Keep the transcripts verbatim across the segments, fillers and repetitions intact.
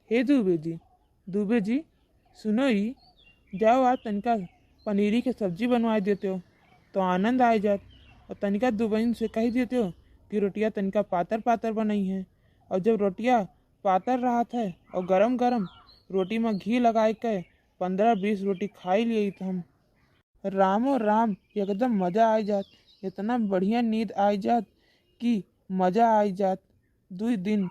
हे दुबे जी, दुबे जी, सुनो ई, जाओ आज तनिका पनीरी के सब्जी बनवाए देते हो तो आनंद आए जात। और तनिका दुबइन से कह देते हो कि रोटिया तनिका पातर पातर बनई है। और जब रोटिया पातर रहत है और गरम गरम रोटी में घी लगाए के पन्द्रह बीस रोटी खाई लिए हम। रामो राम, एकदम मजा आइ जात। इतना बढ़िया नींद आइ जात कि मजा आइ जात। दुइ दिन,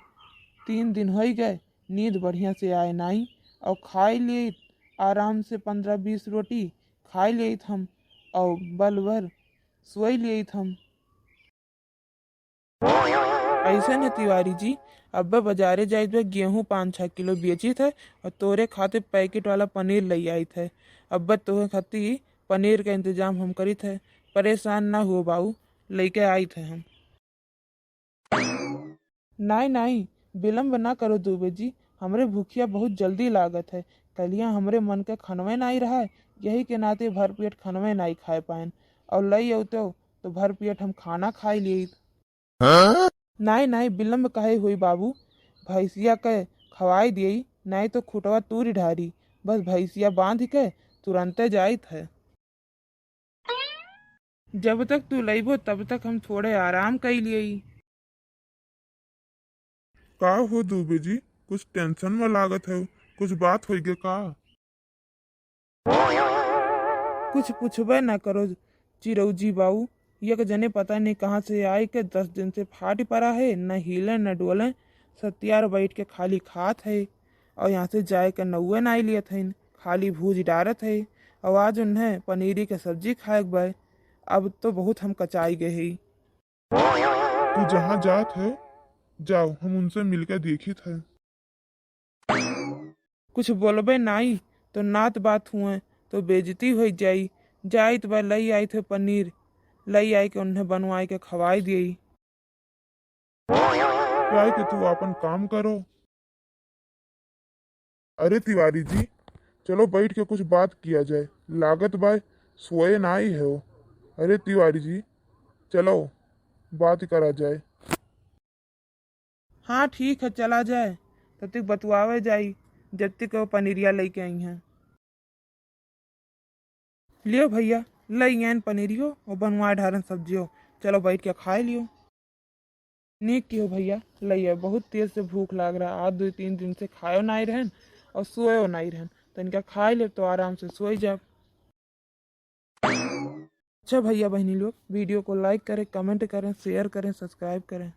तीन दिन होइ गए, नींद बढ़िया से आए नाई। और खाइ लेइत आराम से पन्द्रह बीस रोटी खाइ लेइत हम, और बल भर सोइ लेइत हम। अइसन है तिवारी जी, अब्बे बजारे जाइत बा, गेहूँ पाँच छः किलो बेचित है और तोरे खातिर पैकेट वाला पनीर लइ आइत है। अब्बे तोहे खातिर पनीर का इंतजाम हम करित है, परेशान ना हो बाऊ, लइके आइत है हम। नाई नाई, विलम्ब ना करो दुबे जी, हमरे भूखिया बहुत जल्दी लागत है। कलिया हमरे मन के खनवे नाई रहा, यही के नाते भरपेट खनवे नाई खाए पाएन, और लइ अउतो तो भरपेट हम खाना खाइ लेइत। नाई नाई, विलम्ब काहे होई बाबू, भैंसिया के खवाई दियई, नाई तो खुटवा तूरी ढारी। बस भैंसिया बांध के तुरंते जाइत है। जब तक तू लइबो तब तक हम थोड़े आराम कइ लियई। का हो दुबे जी, कुछ टेंशन में लागत है, कुछ बात होइ गए का? कुछ पूछबे ना करो चिरौजी बाऊ, एक जने पता नहीं कहाँ से आए के दस दिन से फाट पड़ा है, न हिले न डोले, सत्यार बैठ के खाली खात है और यहाँ से जाए के नौवे नाई लियत है, खाली भूज डारत है। और आज उन्हें पनीरी के सब्जी खाए के बा। अब तो बहुत हम कचाई गए है। तू जहाँ जात है, जाओ, हम उनसे मिलके देखित है। कुछ बोलबे नाई तो नात बात हुए तो बेइज्जती होइ जाई। जाइत बा, लई आइत है पनीर, लई आइ के उन्हें बनवाइ के खवाई दियई। जाए के तू आपन काम करो। अरे तिवारी जी, चलो बैठ के कुछ बात किया जाए। लागत बा सोए नाई है वो। अरे तिवारी जी, चलो बात करा जाए। हाँ ठीक है, चला जाए, तब तक बतुआवे जाई जब तक वो पनीरिया लइके आई हैं। लियो भैया, लइ आइन पनीरियो और बनवाए ढारन सब्जियो, चलो बैठ के खाए लियो। नीक किहो भैया, लइ आए, बहुत तेज से भूख लाग रहा, आज दुइ तीन दिन से खायो नाई रहन और सोयो नाई रहन, तनिका खाए लेब तो आराम से सोई जाब। अच्छा भैया बहनी लोग, वीडियो को like करें, comment करें, share करें, subscribe करें।